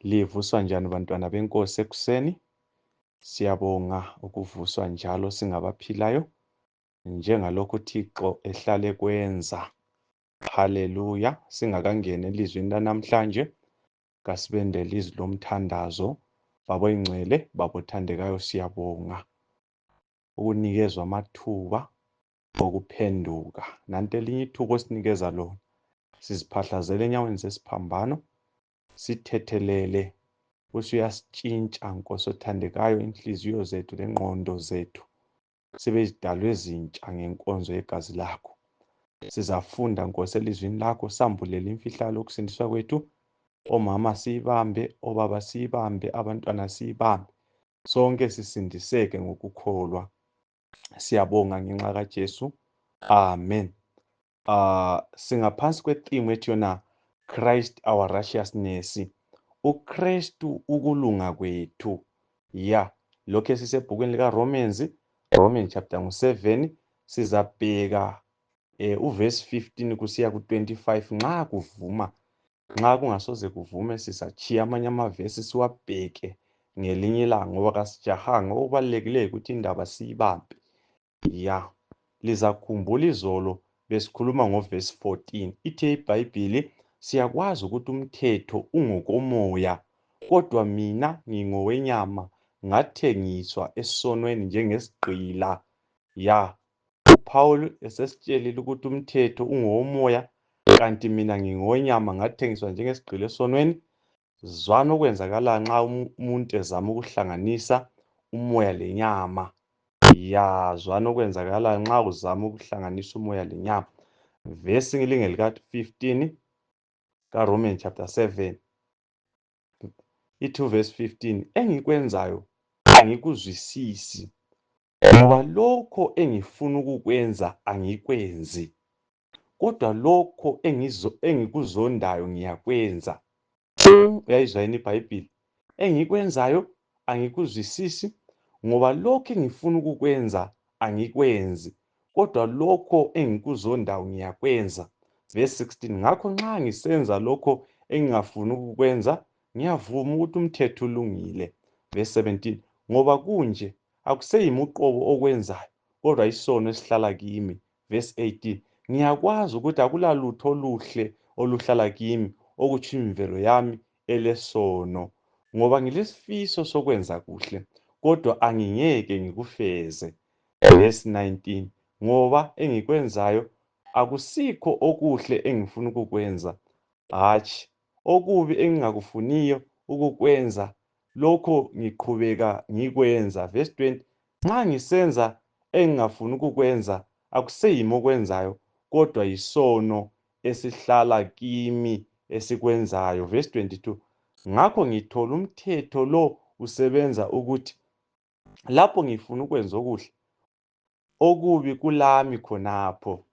Livuswa njani bantwana benkosi ekuseni? Siyabonga ukuvuswa njalo singabaphilayo njengalokhu Thixo ehlale kwenza. Haleluya. Singakangeni elizweni lanamhlanje kasibendele izwi lomthandazo. Baboyingcwele, babothandekayo siyabonga ukunikezwa amathuba okuphenduka. Nanti elinye ithuba osinikeza lona. Siziphahlazele enyaweni zesiphambano. Sithethelele usuyasitshintsha Nkosi othandekayo inhliziyo zethu lengqondo zethu. Sibe izidalwa ezintsha ngenkonzo yegazi lakho. Sizafunda Nkosi elizwini lakho, sambulela imfihlalo yokusindiswa kwethu. Omama siyibambe, obaba siyibambe, abantwana siyibambe. Sonke sisindiseke ngokukholwa. Siyabonga ngenxa kaJesu. Amen. Singaphansi kwetheme ethi yona Christ our righteousness. uKristu ukulunga kwethu. Lokhu esisebhukwini lika Romans chapter 7 sizabheka uverse 15 kusiya ku25 nxa kuvuma. Nxa kungasoze kuvume sizatshiya amanye amavesi siwabheke ngelinye ilanga ngoba kasijahanga. Okubalulekileyo ukuthi indaba siyibambe. Lizakhumbula izolo besikhuluma ngoverse 14. Ithe iBhayibhili, siyakwazi ukuthi umthetho ungokomoya, kodwa mina ngingowenyama, ngathengiswa esonweni njengesigqila. uPaul esesitshelile ukuthi umthetho ungowomoya, kanti mina ngingowenyama, ngathengiswa njengesigqila esonweni. Zwana okwenzakala nxa umuntu ezama ukuhlanganisa umoya lenyama. Zwana okwenzakala nxa uzama ukuhlanganisa umoya lenyama. Verse ngelika 15 kaRomans chapter 7 ithi verse 15, engikwenzayo angikuzwisisi, ngoba lokho engifuna ukukwenza angikwenzi, kodwa lokho engikuzondayo ngiyakwenza. Uyayizwa yini iBhayibhili? Engikwenzayo angikuzwisisi, ngoba lokho engifuna ukukwenza angikwenzi, kodwa lokho engikuzondayo ngiyakwenza. Verse 16, ngakho nxa ngisenza lokho engingafuni ukukwenza, ngiyavuma ukuthi umthetho ulungile. Verse 17, ngoba kunje akuseyimi uqobo okwenzayo, kodwa isono esihlala kimi. Verse 18, ngiyakwazi ukuthi akulalutho oluhle oluhlala kimi, okutsho imvelo yami elesono. Ngoba ngilesifiso sokwenza kuhle, kodwa angingeke ngikufeze. Verse 19, ngoba engikwenzayo akusikho okuhle engifuna ukukwenza, hatshi okubi engingakufuniyo ukukwenza, lokho ngiqhubeka ngikwenza. Verse 20, nxa ngisenza engingafuni ukukwenza, akuseyimi okwenzayo, kodwa yisono esihlala kimi esikwenzayo. Verse 22, ngakho ngithola umthetho lo usebenza ukuthi lapho ngifuna ukwenza okuhle, okubi kulami khonapho.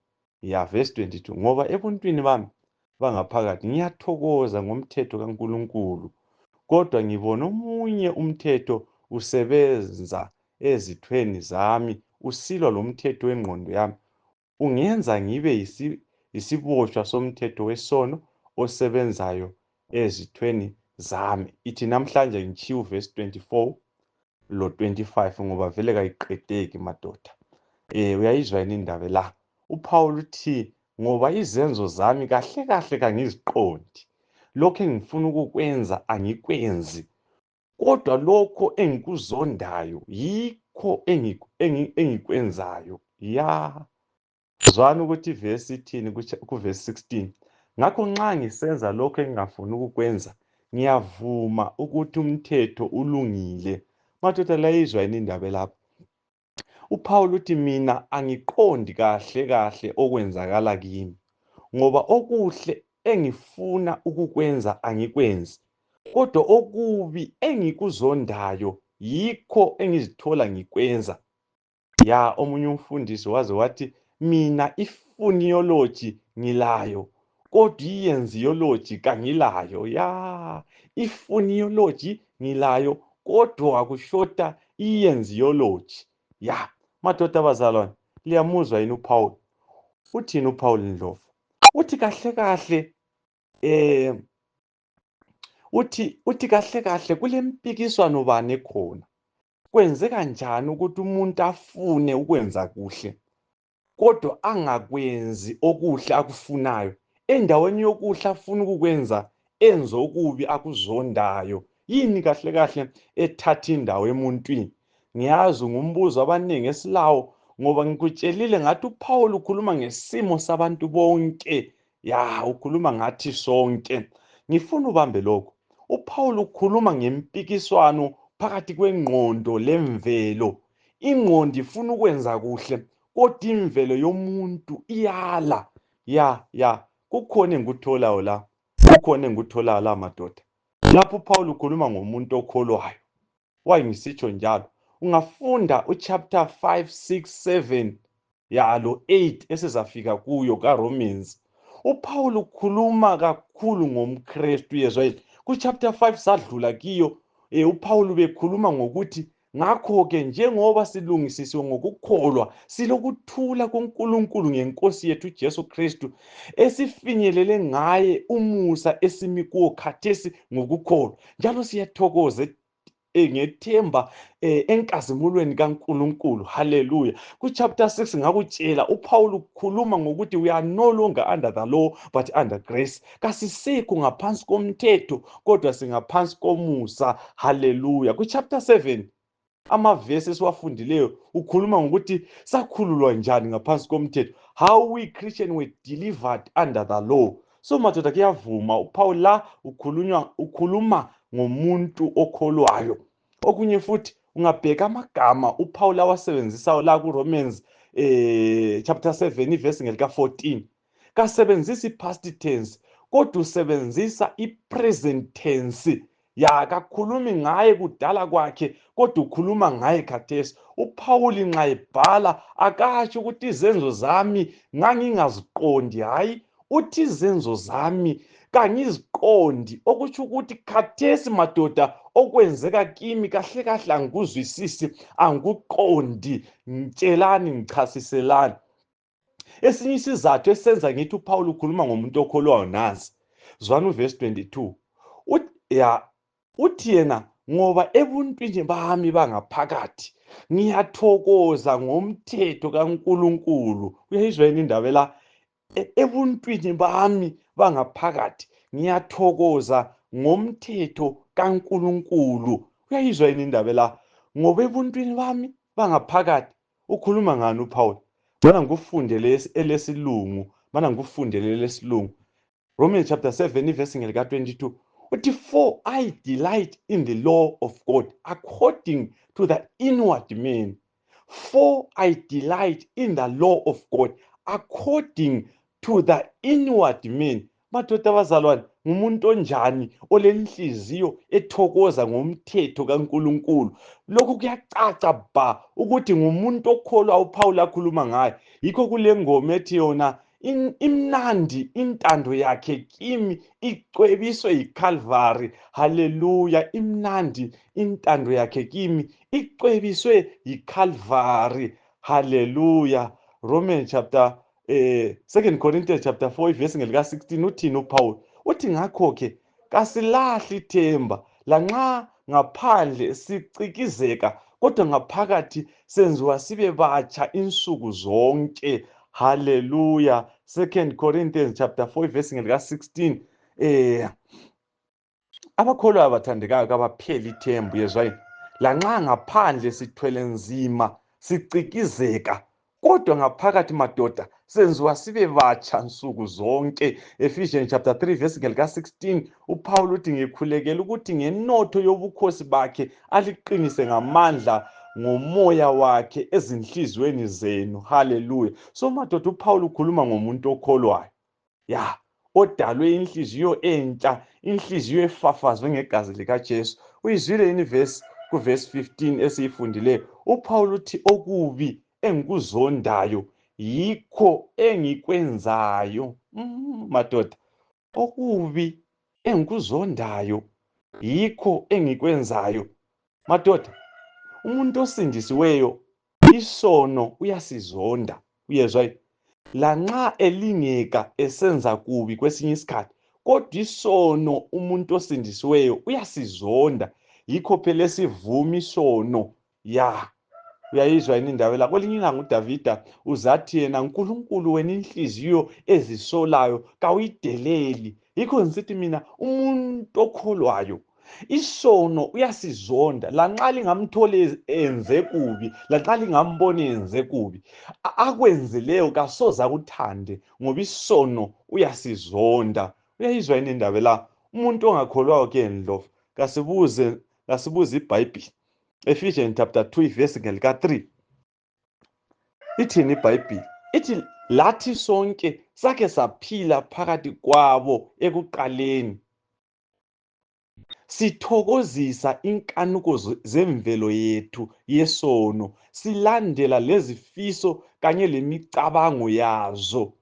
Verse 22, ngoba ebuntwini bami bangaphakathi ngiyathokoza ngomthetho kaNkulunkulu, kodwa ngibona omunye umthetho usebenza ezithweni zami, usilwa lomthetho wengqondo yami, ungenza ngibe yisiboshwa somthetho wesono osebenzayo ezithweni zami. Ithi namhlanje ngitshiya verse 24 lo 25 ngoba vele kayiqedeki madoda. Uyayizwa yini indaba la? uPaul uthi ngoba izenzo zami kahle kahle kangiziqondi, lokho engifuna ukukwenza angikwenzi, kodwa lokho engikuzondayo yikho engikwenzayo. Zwana ukuthi ivesi ithini kuverse 16, ngakho nxa ngisenza lokho engingafuni ukukwenza, ngiyavuma ukuthi umthetho ulungile. Madoda, layizwa yini indaba lapha? uPaul uthi mina angiqondi kahle kahle okwenzakala kimi, ngoba okuhle engifuna ukukwenza angikwenzi, kodwa okubi engikuzondayo yikho engizithola ngikwenza. Omunye umfundisi waze wathi mina iphuniology ngilayo, kodwa ienziology kangilayo. Iphuniology ngilayo, kodwa kushota ienziology. Madoda abazalwane, liyamuzwa yini uPaul? Uthini uPaul Ndlovu? Uthi kahle kahle uthi kahle kahle kule mpikiswano bani khona, kwenzeka njani ukuthi umuntu afune ukwenza kuhle kodwa angakwenzi okuhle akufunayo, endaweni yokuhle afuna ukukwenza enze okubi akuzondayo. Yini kahle kahle ethatha indawo emuntwini? Ngiyazi ngumbuzo abaningi esilawo, ngoba ngikutshelile ngathi uPaul ukhuluma ngesimo sabantu bonke. Ya, ukhuluma ngathi sonke. Ngifuna ubambe lokho. uPaul ukhuluma ngempikiswano phakathi kwengqondo lemvelo. Ingqondo ifuna ukwenza kuhle kodwa imvelo yomuntu iyala. Kukhona engikutholayo la. Kukhona engikutholayo la madoda. Lapho uPaul ukhuluma ngomuntu okholwayo. Why ngisitsho njalo? Ungafunda uchapter 5, 6, 7 lo 8 esizafika kuyo kaRomans. uPaul ukhuluma kakhulu ngomKristu yezwa yini. Kuchapter 5 sadlula kiyo uPaul bekhuluma ngokuthi ngakho ke njengoba silungisisiwe ngokukholwa silokuthula kuNkulunkulu ngeNkosi yethu Jesu Kristu esifinyelele ngaye umusa esimi kuwo khathesi ngokukholwa, njalo siyathokoza ngethemba enkazimulweni kaNkulunkulu. Hallelujah. Kuchapter 6 ngakutshela uPaul ukhuluma ngokuthi we are no longer under the law but under grace. Kasisekho ngaphansi komthetho kodwa singaphansi komusa. Hallelujah. Kuchapter 7 amavesi esiwafundileyo ukhuluma ngokuthi sakhululwa njani ngaphansi komthetho, how we Christian were delivered under the law. So madoda kuyavuma uPaul la ukhuluma ngomuntu okholwayo. Okunye futhi ungabheka amagama uPaul awasebenzisayo la kuRomans chapter 7 ivesi ngelika 14, kasebenzisi past tense kodwa usebenzisa ipresent tense. Kakhulumi ngaye kudala kwakhe kodwa ukhuluma ngaye khathesi. uPaul nxa ebhala akasho ukuthi izenzo zami ngangingaziqondi, hayi, uthi izenzo zami kangiziqondi, okutsho ukuthi khathesi madoda okwenzeka kimi kahle kahle angikuzwisisi, angikuqondi, ngitshelani, ngichasiselani. Esinye isizathu esenza ngithi uPaul ukhuluma ngomuntu okholwayo nansi, zwana uvesi 22. Uthi yena, ngoba ebuntwini bami bangaphakathi ngiyathokoza ngomthetho kaNkulunkulu. Uyayizwa yini indaba la? Ebuntwini bami bangaphakathi ngiyathokoza ngomthetho kaNkulunkulu. Uyayizwa yini indaba la? Ngoba ebuntwini bami bangaphakathi. Ukhuluma ngani uPaul? Mana ngikufundele elesilungu, Romans chapter 7 ivesi ngelika 22. Uthi, for I delight in the law of God according to the inward man. For I delight in the law of God according to the inward man. Madoda abazalwane, ngumuntu onjani olenhliziyo ethokoza ngomthetho kaNkulunkulu? Lokhu kuyacaca ba ukuthi ngumuntu okholwa uPaul akhuluma ngaye. Yikho kule ngoma ethi yona imnandi intando yakhe kimi icwebiswe yiCalvary. Hallelujah. Imnandi intando yakhe kimi icwebiswe yiCalvary. Hallelujah. Romans chapter 2 Corinthians chapter 4 verse ngelika 16 uthini uPaul? Uthi ngakho ke kasilahli ithemba lanxa ngaphandle sicikizeka kodwa ngaphakathi senziwa sibe batsha insuku zonke. Hallelujah. 2 Corinthians chapter 4 verse ngelika 16. Abakholwayo abathandekayo kabapheli ithemba, yezwa yini? Lanxa ngaphandle sithwele nzima sicikizeka kodwa ngaphakathi madoda senziwa sibe batsha nsuku zonke. Ephesians chapter 3 verse ngelika 16 uPaul uthi ngikhulekela ukuthi ngenotho yobukhosi bakhe aliqinise ngamandla ngomoya wakhe ezinhlizweni zenu. Hallelujah. So madoda uPaul ukhuluma ngomuntu okholwayo, odalwe inhliziyo entsha, inhliziyo efafazwe ngegazi likaJesu. Uyizwile yini kuvesi 15 esiyifundileyo? uPaul uthi okubi engikuzondayo yikho engikwenzayo. Madoda, okubi engikuzondayo yikho engikwenzayo. Madoda, umuntu osindisiweyo isono uyasizonda. Uyezwa yini? Lanxa elingeka esenza kubi kwesinye isikhathi kodwa isono umuntu osindisiweyo uyasizonda. Yikho phela esivuma isono. Uyayizwa yini indaba la? Kwelinye ilanga uDavida uzathi yena, "Nkulunkulu, wena inhliziyo ezisolayo kawuyideleli." Yikho ngisithi mina umuntu okholwayo isono uyasizonda, lanxa lingamthole enze kubi, lanxa lingambona enze kubi, akwenzileyo kasoze akuthande ngoba isono uyasizonda. Uyayizwa yini indaba la? Umuntu ongakholwayo ke ndlovu, kasibuze iBhayibhili. Ephesians chapter 2 verse ngelika 3. Ithini iBhayibhili? Ithi lathi sonke sake saphila phakathi kwabo ekuqaleni, sithokozisa inkanuko zemvelo yethu yesono, silandela lezifiso kanye lemicabango yazo.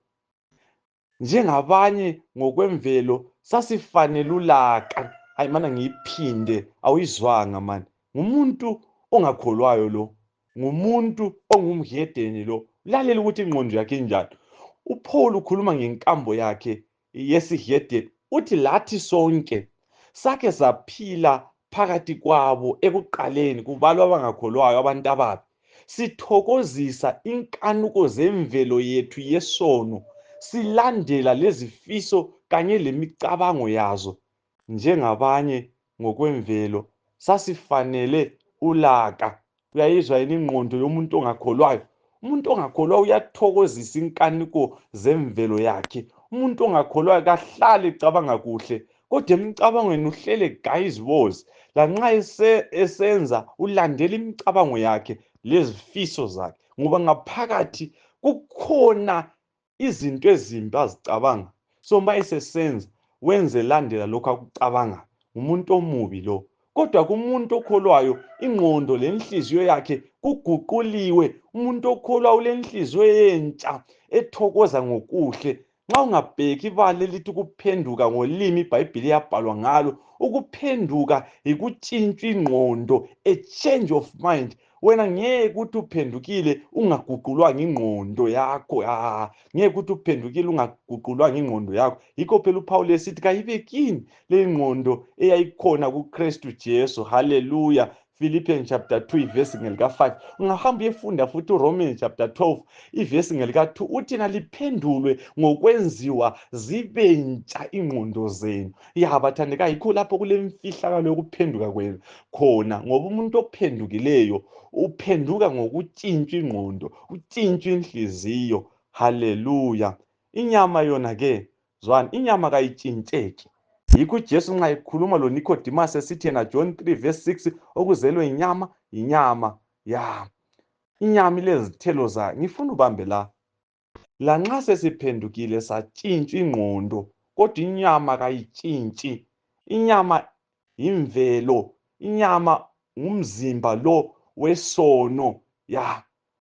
Njengabanye ngokwemvelo sasifanele ulaka. Hayi mana ngiyiphinde, awuyizwanga mani. Ngumuntu ongakholwayo lo, ngumuntu ongumhedeni lo. Lalela ukuthi ingqondo yakhe injani. uPaul ukhuluma ngenkambo yakhe yesihedeni, uthi lathi sonke sake saphila phakathi kwabo ekuqaleni, kubalwa abangakholwayo, abantu ababi, sithokozisa inkanuko zemvelo yethu yesono, silandela lezifiso kanye lemicabango yazo. Njengabanye ngokwemvelo sasifanele ulaka. Uyayizwa yini ingqondo yomuntu ongakholwayo? Umuntu ongakholwayo uyathokozisa inkanuko zemvelo yakhe. Umuntu ongakholwayo kahlali ecabanga kuhle, kodwa emicabangweni uhlele egaya izibozi. Lanxa esenza ulandela imicabango yakhe lezifiso zakhe, ngoba ngaphakathi kukhona izinto ezimbi azicabanga. So ma esesenza wenze landela lokho akucabanga, umuntu omubi lo. Kodwa kumuntu okholwayo ingqondo lenhliziyo yakhe kuguquliwe. Umuntu okholwayo ulenhliziyo entsha ethokoza ngokuhle. Nxa ungabheki ibala elithi ukuphenduka ngolimi, iBhayibhili yabhalwa ngalo. Ukuphenduka yikutshintsha ingqondo, a change of mind. Wena ngeke ukuthi uphendukile ungaguqulwanga ingqondo yakho. Ngeke ukuthi uphendukile ungaguqulwanga ingqondo yakho. Yikho phela uPaul esithi kayibe kini le ngqondo eyayikhona kuKristu Jesu. Hallelujah. Philippians chapter 2 verse ngelika 5. Ungahamba uyefunda futhi uRomans chapter 12 ivesi ngelika 2, uthi naliphendulwe ngokwenziwa zibe ntsha ingqondo zenu. Bathandekayo, yikho lapho kulemfihlakalo yokuphenduka kwenu khona, ngoba umuntu ophendukileyo uphenduka ngokutshintsha ingqondo, utshintsha inhliziyo. Hallelujah. Inyama yona ke, zwana, inyama kayitshintsheki. Yikho uJesu nxa ekhuluma loNicodemus esithi yena, John 3 verse 6, okuzelwe inyama, inyama. Inyama ilezithelo zayo. Ngifuna ubambe la. Lanxa sesiphendukile satshintsha ingqondo, kodwa inyama kayitshintshi. Inyama imvelo, inyama ngumzimba lo wesono.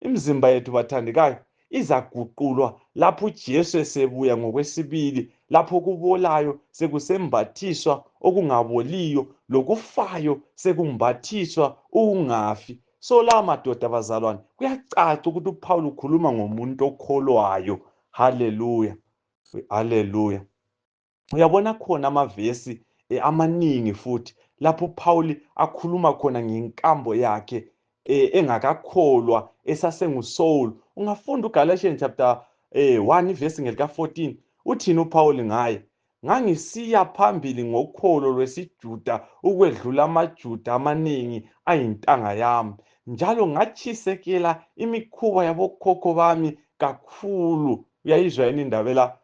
Imizimba yethu bathandekayo izaguqulwa lapho uJesu esebuya ngokwesibili, lapho kubolayo sekusembathiswa okungaboliyo, lokufayo sekumbathiswa ukungafi. So la madoda bazalwane, kuyacaca ukuthi uPaul ukhuluma ngomuntu okholwayo. Hallelujah. Hallelujah. Uyabona khona amavesi amaningi futhi lapho uPaul akhuluma khona ngenkambo yakhe engakakholwa esasenguSaul. Ungafunda uGalatians chapter 1 verse ngelika 14. Uthini uPaul ngaye? Ngangisiya phambili ngokholo lwesiJuda ukwedlula amaJuda amaningi ayintanga yami, njalo ngatshisekela imikhuba yabokhokho bami kakhulu. Uyayizwa yini indaba la?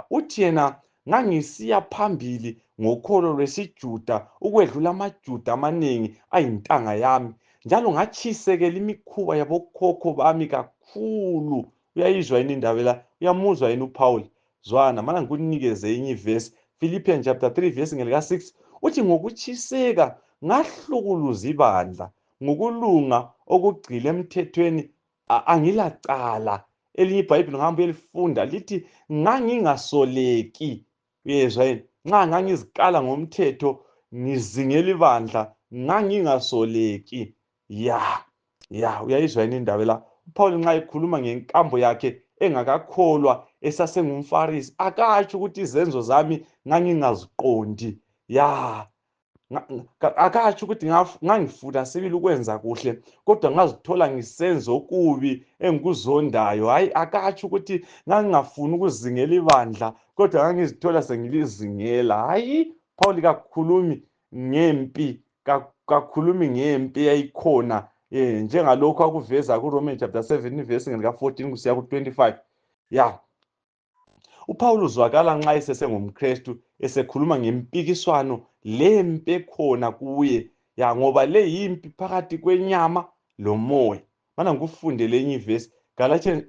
Uthi yena, ngangisiya phambili ngokholo lwesiJuda ukwedlula amaJuda amaningi ayintanga yami, njalo ngatshisekela imikhuba yabokhokho bami kakhulu. Uyayizwa yini indaba la? Uyamuzwa yini uPaul? Zwana, mana ngikunikeze enye ivesi. Philippians chapter 3 verse ngelika 6, uthi ngokutshiseka ngahlukuluza ibandla, ngokulunga okugcile emthethweni angilacala. Elinye iBhayibhili ngihamba elifunda lithi ngangingasoleki. Uyezwa yini? Nxa ngangizikala ngomthetho ngizingela ibandla, ngangingasoleki. Uyayizwa yini indaba la? uPaul nxa ekhuluma ngenkambo yakhe engakakholwa esasengumFarisi akatsho ukuthi izenzo zami ngangingaziqondi ya akatsho ukuthi ngangifuna sibili ukwenza kuhle kodwa ngazithola ngisenzo okubi engikuzondayo. Hayi, akatsho ukuthi ngangingafuni ukuzingela ibandla kodwa ngangizithola sengilizingela. Hayi, Paul kakhulumi ngempi, kakhulumi ngempi eyayikhona njengalokhu akuveza kuRomans chapter 7 verse lika 14 kusiya ku 25. Ya, uPaul uzwakala nxa esesengumKristu esekhuluma ngempikiswano lempi ekhona kuye ya, ngoba le yimpi phakathi kwenyama lomoya. Mana ngikufunde lenye ivesi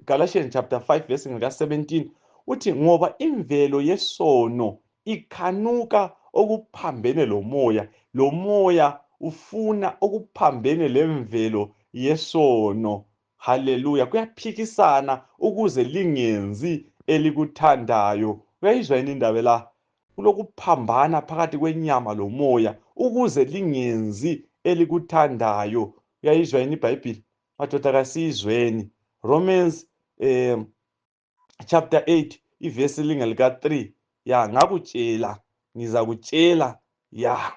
Galatians chapter 5 verse lika 17 uthi ngoba imvelo yesono ikhanuka okuphambene lomoya, lomoya ufuna okuphambene lemvelo yesono. Haleluya, kuyaphikisana ukuze lingenzi elikuthandayo. Uyayizwa yini indaba la? Kulokuphambana phakathi kwenyama lomoya ukuze lingenzi elikuthandayo. Uyayizwa yini iBhayibhili? Madoda kasizweni. Romans chapter 8 ivesi lingelika 3. Ya, ngakutshela ngizakutshela. Ya,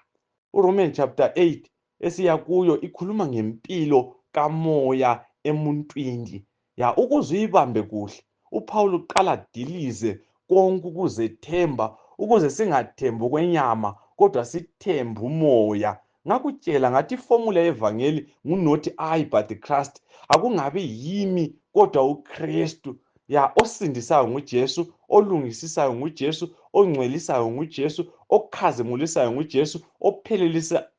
uRomans chapter 8 esiya kuyo ikhuluma ngempilo kamoya emuntwini. Ya, ukuze uyibambe kuhle uPaul uqala adilize konke ukuzethemba, ukuze singathembi kwenyama kodwa sithembe umoya. Ngakutshela ngathi iformula yevangeli not I but Christ. Akungabi yimi kodwa uKristu. Ya, osindisayo nguJesu, olungisisayo nguJesu, ongcwelisayo nguJesu, okhazimulisayo nguJesu,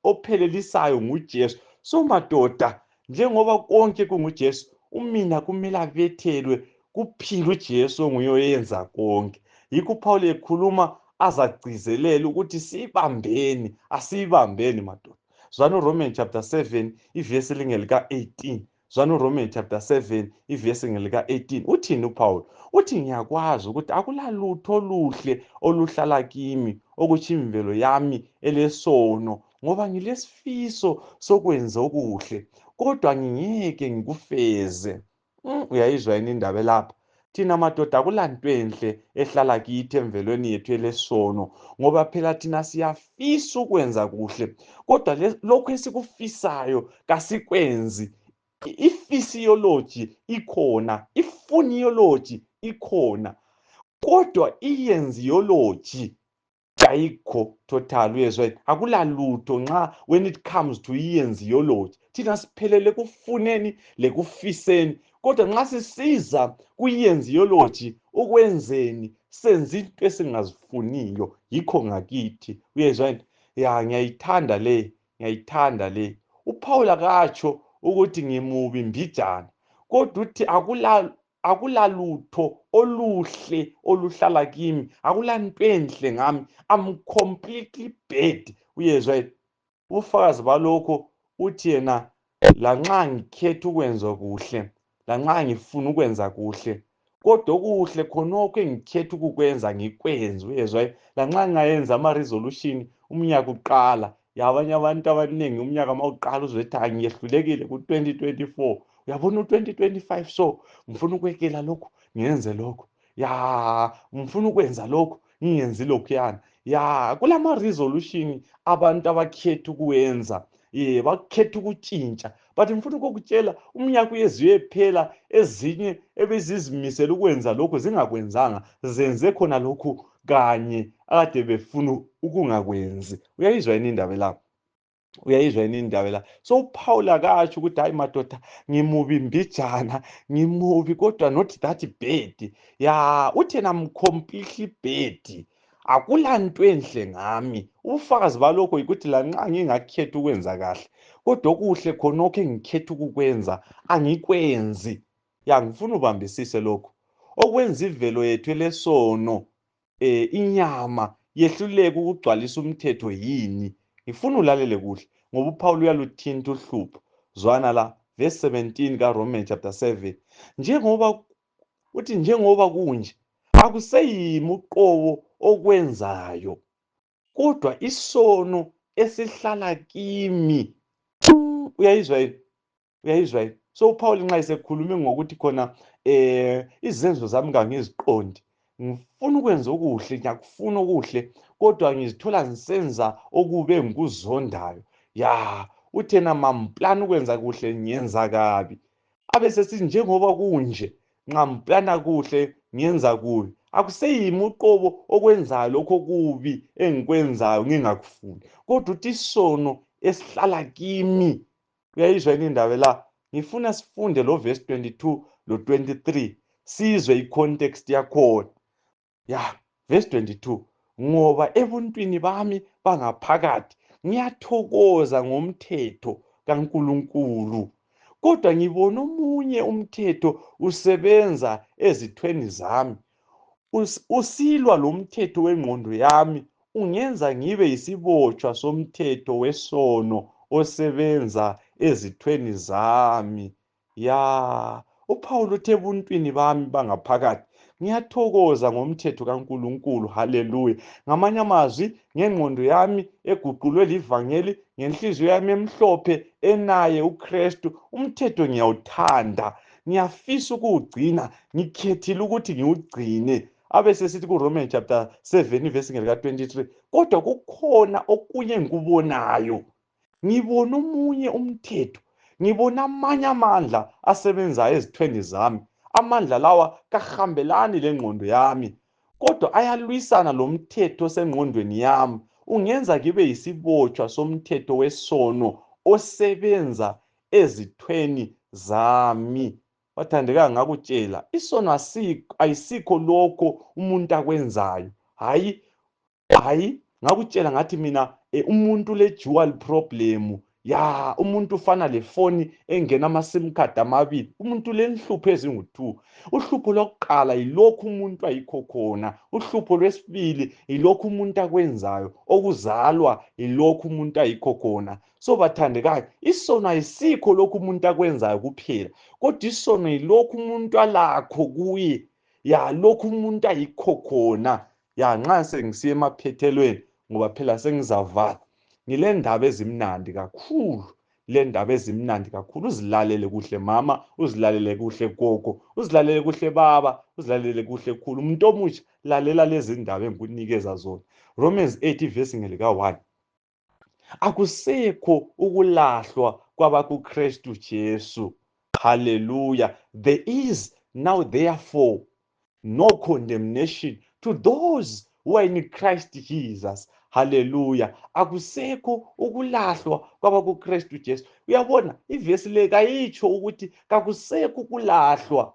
ophelelisayo nguJesu. So madoda, njengoba konke kunguJesu, umina kumele abethelwe kuphila uJesu onguye oyenza konke. Yikho uPaul ekhuluma azagcizelela ukuthi sibambeni, asibambeni madoda. Zwana uRomans chapter 7 ivesi lingelika 18. Zwana uRomans chapter 7 ivesi ngelika 18. Uthini uPaul? Uthi ngiyakwazi ukuthi akulalutho oluhle oluhlala kimi okuthi imvelo yami elesono, ngoba ngilesifiso sokwenza okuhle kodwa ngingeke ngikufeze. Uyayizwa yini indaba lapha? Thina madoda akulanto enhle ehlala kithi emvelweni yethu elesono, ngoba phela thina siyafisa ukwenza kuhle kodwa lokho esikufisayo kasikwenzi. Ifisiology ikhona, ifuniology ikhona, kodwa iyenziology ayikho total. Uyezwa, akulalutho nxa when it comes to iyenziology. Thina siphelele kufuneni lekufiseni, kodwa nxa sisiza kuyenziology ukwenzeni senza into esingazifuniyo. Yikho ngakithi. Uyezwa, ya, ngiyayithanda le. uPaul akatsho ukuthi ngimubi mbijana, kodwa uthi akulalutho oluhle oluhlala kimi, akulanto enhle ngami. I'm completely bad. Uyezwa, ubufakazi balokho uthi yena lanxa ngikhetha ukwenza kuhle, lanxa ngifuna ukwenza kuhle, kodwa okuhle khonokho engikhetha ukukwenza ngikwenza. Uyezwa, lanxa ngayenza ama-resolution umnyaka uqala, yabanye abantu abaningi umnyaka mawuqala uzwethi ngiyehlulekile ku-2024. Uyabona u-2025 so ngifuna ukwekela lokho ngiyenze lokho. Ya, ngifuna ukwenza lokho ngingenzi lokhuyana. Ya, kulama-resolution abantu abakhetha ukuwenza, bakhetha ukutshintsha. But ngifuna ukukutshela umnyaka uyeze uyephela, ezinye ebezizimisela ukwenza lokho zingakwenzanga, zenze khona lokhu kanye akade befuna ukungakwenzi. Uyayizwa yini indaba lapha? Uyayizwa yini indaba la? So uPaul akatsho ukuthi hayi madoda ngimubi mbijana, ngimubi kodwa not that bad. Ya, uthi I'm completely bad. Akulanto enhle ngami. Ubufakazi balokho yikuthi lanxa ngingakhetha ukwenza kahle, kodwa okuhle khonokho engikhetha ukukwenza angikwenzi. Ya, ngifuna ubambisise lokho. Okwenza ivelo yethu elesono, inyama yehluleke ukugcwalisa umthetho yini? Ngifuna ulalele kuhle ngoba uPaul uyaluthinta uhlupho. Zwana la, verse 17 kaRomans chapter 7. Njengoba kunje, akuseyimi uqobo okwenzayo, kodwa isono esihlala kimi. Uyayizwa yini? So uPaul nxa esekhulume ngokuthi khona izenzo zami kangiziqondi, ngifuna ukwenza okuhle, ngiyakufuna okuhle, kodwa ngizithola ngisenza okubi engikuzondayo. Uthena mamplana ukwenza kuhle ngiyenza kabi. Abe sesithi njengoba kunje, ngamplana kuhle ngiyenza kubi, akuseyimi uqobo okwenzayo lokho kubi engikwenzayo ngingakufuni, kodwa uthi isono esihlala kimi. Uyayizwa yini indaba la? Ngifuna sifunde lo verse 22 lo 23, sizwe icontext yakhona. Verse 22, ngoba ebuntwini bami bangaphakathi ngiyathokoza ngomthetho kaNkulunkulu, kodwa ngibona omunye umthetho usebenza ezithweni zami. Usilwa lo mthetho wengqondo yami, ungenza ngibe yisibotshwa somthetho wesono osebenza ezithweni zami. UPawulu uthe ebuntwini bami bangaphakathi ngiyathokoza ngomthetho kaNkulunkulu. Haleluya. Ngamanye amazwi, ngengqondo yami eguqulwe livangeli, ngenhliziyo yami emhlophe enaye uKristu, umthetho ngiyawuthanda, ngiyafisa ukuwugcina, ngikhethile ukuthi ngiwugcine. Abe sesithi kuRomans chapter 7 verse lika 23, kodwa kukhona okunye engikubonayo. Ngibona omunye umthetho, ngibona amanye amandla asebenzayo ezithweni zami. Amandla lawa kahambelani lengqondo yami, kodwa ayalwisana lo mthetho osengqondweni yami, ungenza ngibe yisibotshwa somthetho wesono osebenza ezithweni zami. Bathandekayo, ngakutshela, isono ayisikho lokho umuntu akwenzayo. Hayi, ngakutshela ngathi mina umuntu le-dual problem. Umuntu ufana lefoni engena ama-sim card amabili. Umuntu lenhlupho ezingu-2. Uhlupho lokuqala yilokhu umuntu ayikho khona. Uhlupho lwesibili yilokhu umuntu akwenzayo. Okuzalwa yilokhu umuntu ayikho khona. So bathandekayo, isono ayisikho lokhu umuntu akwenzayo kuphela, kodwa isono yilokhu umuntu alakho kuye. Lokhu umuntu ayikho khona. Nxa sengisiya emaphethelweni, ngoba phela sengizavala, ngilendaba ezimnandi kakhulu. Uzilalele kuhle mama, uzilalele kuhle gogo, uzilalele kuhle baba, uzilalele kuhle khulu. Umuntu omutsha, lalela lezi ndaba engikunikeza zona. Romans 8 verse ngelika 1. Akusekho ukulahlwa kwabakuKristu Jesu. Hallelujah. There is now therefore no condemnation to those who are in Christ Jesus. Hallelujah. Akusekho ukulahlwa kwabakuKristu Jesu. Uyabona, ivesi le kayitsho ukuthi kakusekho ukulahlwa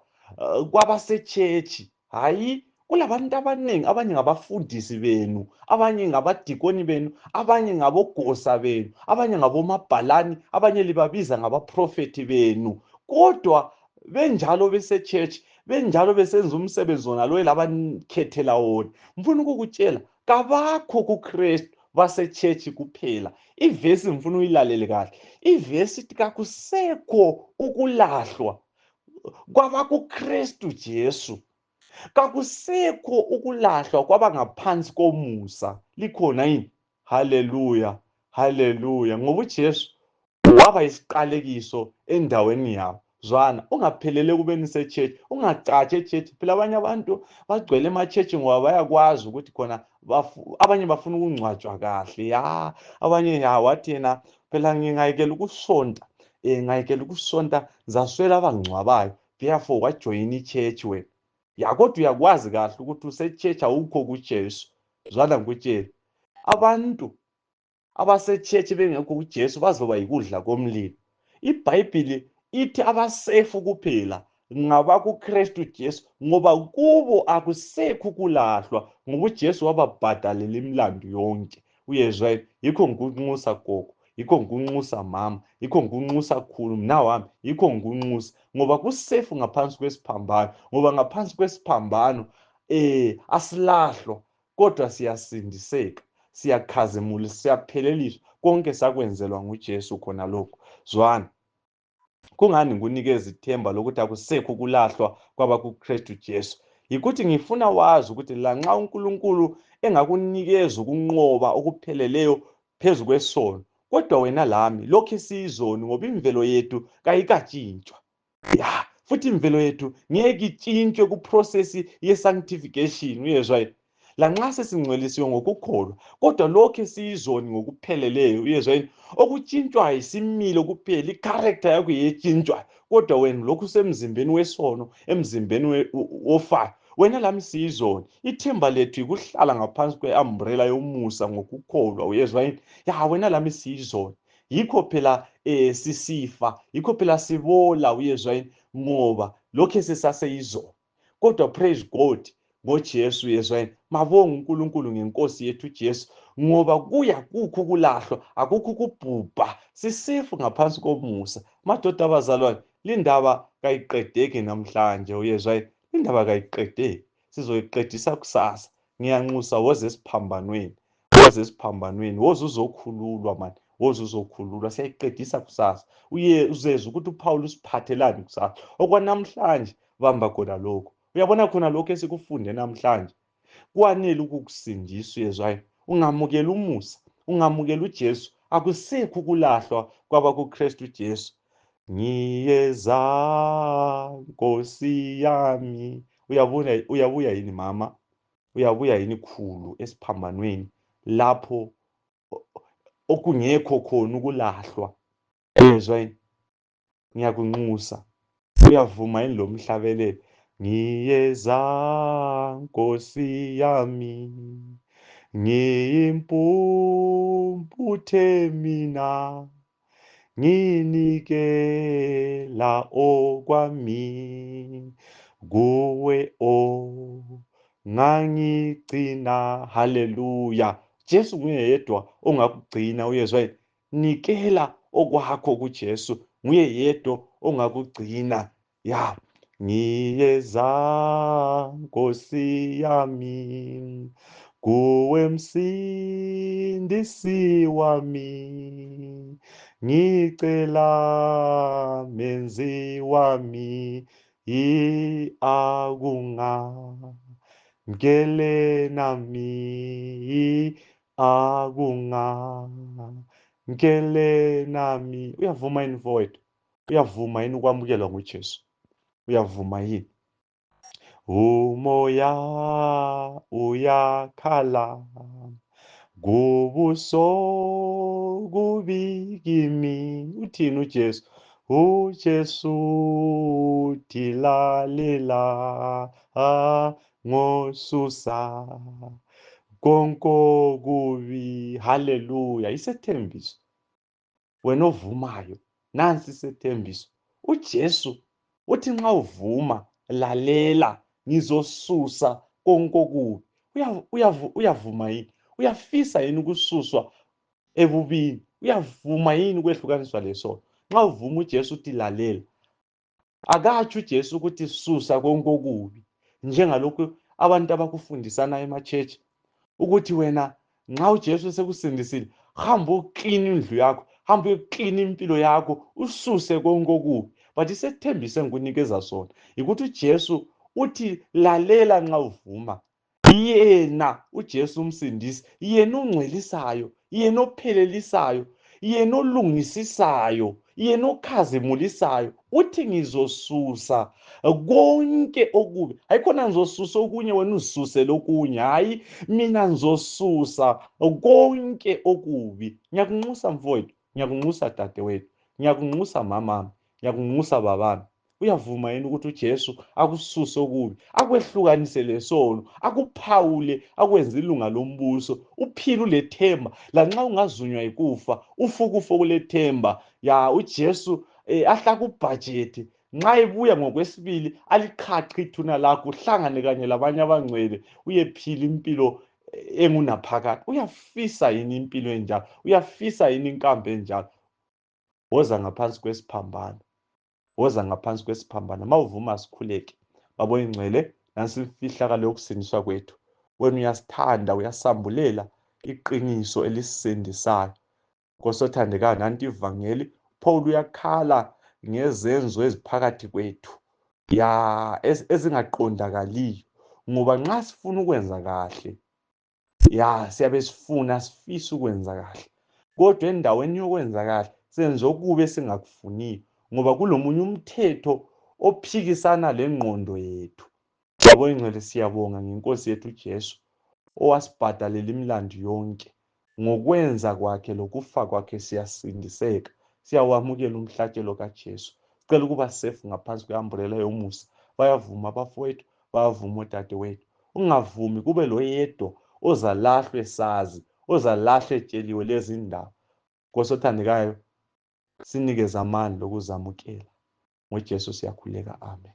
kwabasechechi. Hayi, kulabantu abaningi, abanye ngabafundisi benu, abanye ngabadikoni benu, abanye ngabogosa benu, abanye ngabomabhalani, abanye libabiza ngabaprofeti benu. Kodwa benjalo besechechi, benjalo besenza umsebenzi wona lo elabakhethela wona. Ngifuna ukukutshela, kabakho kuKristu basechechi kuphela. Ivesi ngifuna uyilalele kahle. Ivesi ithi kakusekho ukulahlwa kwabakuKristu Jesu. Kakusekho ukulahlwa kwabangaphansi komusa. Likhona yini? Haleluya. Ngoba uJesu waba yisiqalekiso endaweni yabo. Zwana, ungaphelele kubeni sechechi, ungacatshe echechi. Phela abanye abantu bagcwele emachechi ngoba bayakwazi ukuthi khona abanye bafuna ukungcwatshwa kahle. Abanye wathi yena phela ngingayekela ukusonta, zaswela abangcwabayo. Therefore wajoyina ichechi wena. Kodwa uyakwazi kahle ukuthi usechechi awukho kuJesu. Zwana ngikutshela, abantu abasechechi bengekho kuJesu bazoba yikudla komlilo. iBhayibheli ithi abasefu kuphela ngabakuKristu Jesu, ngoba kubo akusekho ukulahlwa, ngoba uJesu wababhadalela imilandu yonke. Uyezwa yini? Yikho ngikunxusa gogo, yikho ngikunxusa mama, yikho ngikunxusa khulu mnawami, yikho ngikunxusa, ngoba kusefu ngaphansi kwesiphambano. Ngoba ngaphansi kwesiphambano asilahlwa, kodwa siyasindiseka, siyakhazimula, siyapheleliswa. Konke sakwenzelwa nguJesu khona lokho. Zwana, kungani ngikunikeza ithemba lokuthi akusekho ukulahlwa kwabakuKristu Jesu? Yikuthi ngifuna wazi ukuthi lanxa uNkulunkulu engakunikeza ukunqoba okupheleleyo phezu kwesono, kodwa wena lami lokhu siyizoni, ngoba imvelo yethu kayikatshintshwa. futhi imvelo yethu ngeke itshintshwe kuprocess ye-sanctification. Uyezwa yini? Lanxa sesingcwelisiwe ngokukholwa, kodwa lokhu esiyizoni ngokupheleleyo. Uyezwa yini? Okutshintshwayo isimilo kuphela, i-character yakho yetshintshwayo, kodwa wena lokhu usemzimbeni wesono, emzimbeni wofayo. Wena lami siyizoni. Ithemba lethu yikuhlala ngaphansi kwe-umbrella yomusa ngokukholwa. Uyezwa yini? Ya, wena lami siyizoni. Yikho phela sisifa, yikho phela sibola. Uyezwa yini? Ngoba lokhu sesaseyizona. Kodwa praise God ngoJesu. Uyezwa yini? Mabonga uNkulunkulu ngenkosi yethu uJesu, ngoba kukho ukulahlwa, akukho ukubhubha, sisefu ngaphansi komusa. Madoda abazalwane, lindaba kayiqedeki namhlanje. Uyezwa yini? Indaba kayiqedeki, sizoyiqedisa kusasa. Ngiyanxusa, woze esiphambanweni, woze esiphambanweni, woze uzokhululwa mani, woze uzokhululwa. Siyayiqedisa kusasa. Uzezwa ukuthi uPaul usiphathelani kusasa. Okwanamhlanje bamba khona lokho. Uyabona khona lokho esikufunde namhlanje kwanele ukukusindisa. Uyezwa yini? Ungamukela umusa, ungamukela uJesu, akusekho ukulahlwa kwabakuKristu Jesu. Ngiyeza Nkosi yami. Uyabuya yini mama? Uyabuya yini khulu esiphambanweni lapho okungekho khona ukulahlwa? Uyezwa yini? Ngiyakunxusa. Uyavuma yini lo mhlabelelo? Ngiyeza Nkosi yami, ngiyimpumputhe mina, nginikela okwami kuwe ongangigcina. Haleluya! Jesu nguye yedwa ongakugcina. Uyezwa yini? Nikela okwakho kuJesu, nguye yedwa ongakugcina. Ya, ngiyeza Nkosi yami, kuwe Msindisi wami, ngicela menzi wami, akungangele nami, akungangele nami. Uyavuma yini mfowethu? Uyavuma yini ukwamukelwa nguJesu? Uyavuma yini? Umoya uyakhala kubuso kubi kimi. Uthini uJesu? uJesu uthi lalela ngosusa konke okubi. Haleluya! Isethembiso. Wena ovumayo, nansi isethembiso. uJesu uthi nxa uvuma, lalela, ngizosusa konke okubi. Uyavuma yini? Uyafisa yini ukususwa ebubini? Uyavuma yini ukwehlukaniswa lesono? Nxa uvuma uJesu uthi lalela, akatsho uJesu ukuthi susa konke okubi, njengalokhu abantu abakufundisana emachechi ukuthi wena nxa uJesu sekusindisile, hamba uklina indlu yakho, hamba uyoklina impilo yakho, ususe konke okubi. But isethembise ngikunikeza sona yikuthi uJesu uthi lalela nxa uvuma. Yena uJesu umsindisi, yena ongcwelisayo, yena ophelelisayo, yena olungisisayo, yena okhazimulisayo, uthi ngizosusa konke okubi. Hayikhona ngizosusa okunye wena uzisuse lokunye. Hayi, mina ngizosusa konke okubi. Ngiyakunxusa mfowethu, ngiyakunxusa dadewethu, ngiyakunxusa mamami, ngiyakunxusa babami. Uyavuma yini ukuthi uJesu akususe okubi, akwehlukanise lesono, akuphawule, akwenze ilunga lombuso, uphile ulethemba lanxa ungazunywa yikufa, ufukufa kulethemba. Ya, uJesu ahle akubhajethe nxa ebuya ngokwesibili, aliqhaqhe ithuna lakho, uhlangane kanye labanye abangcwele, uyephila impilo engunaphakade. Uyafisa yini impilo enjalo? Uyafisa yini inkambo enjalo? Woza ngaphansi kwesiphambano, woza ngaphansi kwesiphambano. Ma uvuma sikhuleke. Babo ingcwele, nansi imfihlakalo yokusindiswa kwethu. Wena uyasithanda, uyasambulela iqiniso elisisindisayo. Nkosi othandekayo, nanti ivangeli, Paul uyakhala ngezenzo eziphakathi kwethu, ya ezingaqondakaliyo, ngoba nxa sifuna ukwenza kahle, ya siyabe sifisa ukwenza kahle, kodwa endaweni yokwenza kahle senze okubi esingakufuniyo, ngoba kulomunye umthetho ophikisana lengqondo yethu. Baba oyingcwele, siyabonga ngenkosi yethu uJesu owasibhadalela imilando yonke. Ngokwenza kwakhe lokufa kwakhe siyasindiseka, siyawamukela umhlatshelo kaJesu. Sicela ukuba safe ngaphansi kwe-umbrella yomusa. Bayavuma abafowethu, bayavuma odadewethu. Ungavumi kube loyedwa ozalahlwa esazi, ozalahlwa etsheliwe lezi ndaba. Nkosi othandekayo, sinikeze amandla okuzamukela. NgoJesu siyakhuleka, amen.